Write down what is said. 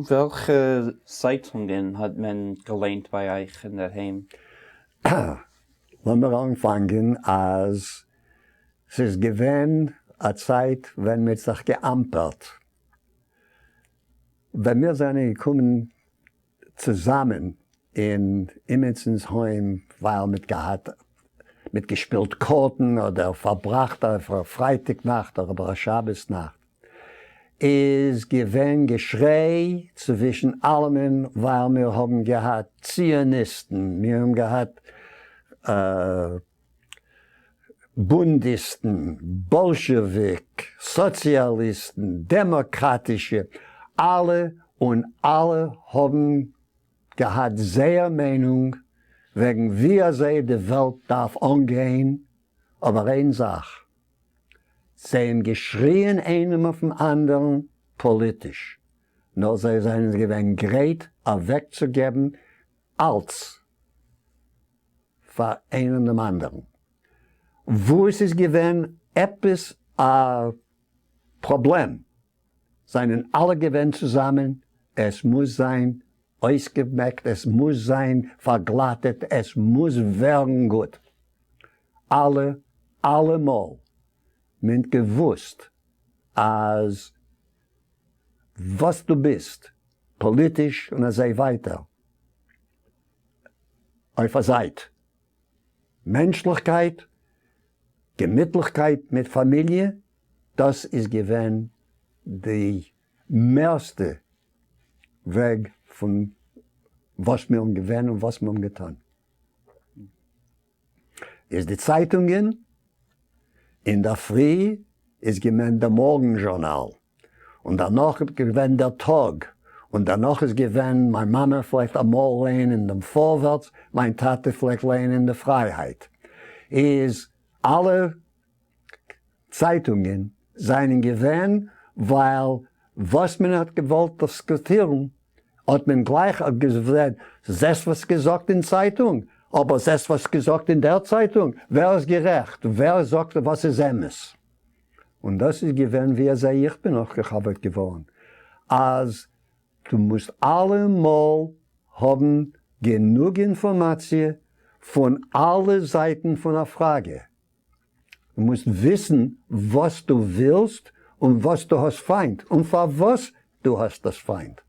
וועלכע צייטונגען האט מען געליינט ביי אייך אינדערהיים? לאמיר אנפאנגען אז ס'איז געווען א צייט ווען מ'האט זיך געאמפערט. ווען מיר זענען געקומען צוזאמען אין אימיצנס היים ווייל מ'האט געהאט מ'האט געשפילט קארטן אדער פארבראכט אויף א פרייטאג נאכט אדער א שבת נאכט איז געווען געשריי צווישן אלעמען ווייל מיר האבן געהאט ציוניסטן, מיר האבן געהאט בונדיסטן, באלשעוויק, סאציאליסטן, דעמאקראטישע, אלע און אלע האבן געהאט זייער מיינונג וועגן ווי אזוי די וועלט דארף אנגיין, אבער איין זאך, זיי האבן געשריען איינעם אויפן אנדערן פאליטיש, נאר זיי זענען געווען גרייט אוועקצוגעבן אלץ פאר איינעם דעם אנדערן. וואו עס איז געווען עפעס א פראבלעם זענען אלע געווען צוזאמען, עס מוז זיין אויסגעמעקט, עס מוז זיין פארגלאטעט, עס מוז ווערן גוט. אלע, אלעמאל מען געוואוסט אז וואס דו ביסט פאליטיש און אזוי ווייטער אויף א זייט, מענטשליכקייט, געמיטליכקייט מיט פאמיליע, דאס איז געווען די מערסטע וועג פון וואס מיר האבן געווען און וואס מיר האבן געטון. איז די צייטונגען, אינדערפרי איז געווען דער מארגן זשורנאל, און דערנאך איז געווען דער טאג, און דערנאך איז געווען, מיין מאמע פלעגט אמאל לייענען דעם פארווערטס, מיין טאטע פלעגט לייענען די פרייהייט, איז אלע צייטונגען זענען געווען ווייל וואס מען האט געוואלט דיסקוטירן האט מען גלייך געזען, זעסט וואס געזאגט אין צייטונג, אבער זעסט וואס געזאגט אין דער צייטונג, ווער איז גערעכט, ווער זאגט וואס איז אמת. און דאס איז געווען ווי אזוי איך בין אויפגעכאוועט געווארן, אז דו מוזט אלעמאל האבן גענוג אינפארמאציע פון אלע זייטן פון א פראגע, דו מוזט וויסן וואס דו ווילסט און וואס דו האסט פיינט און פארוואס דו האסט דאס פיינט.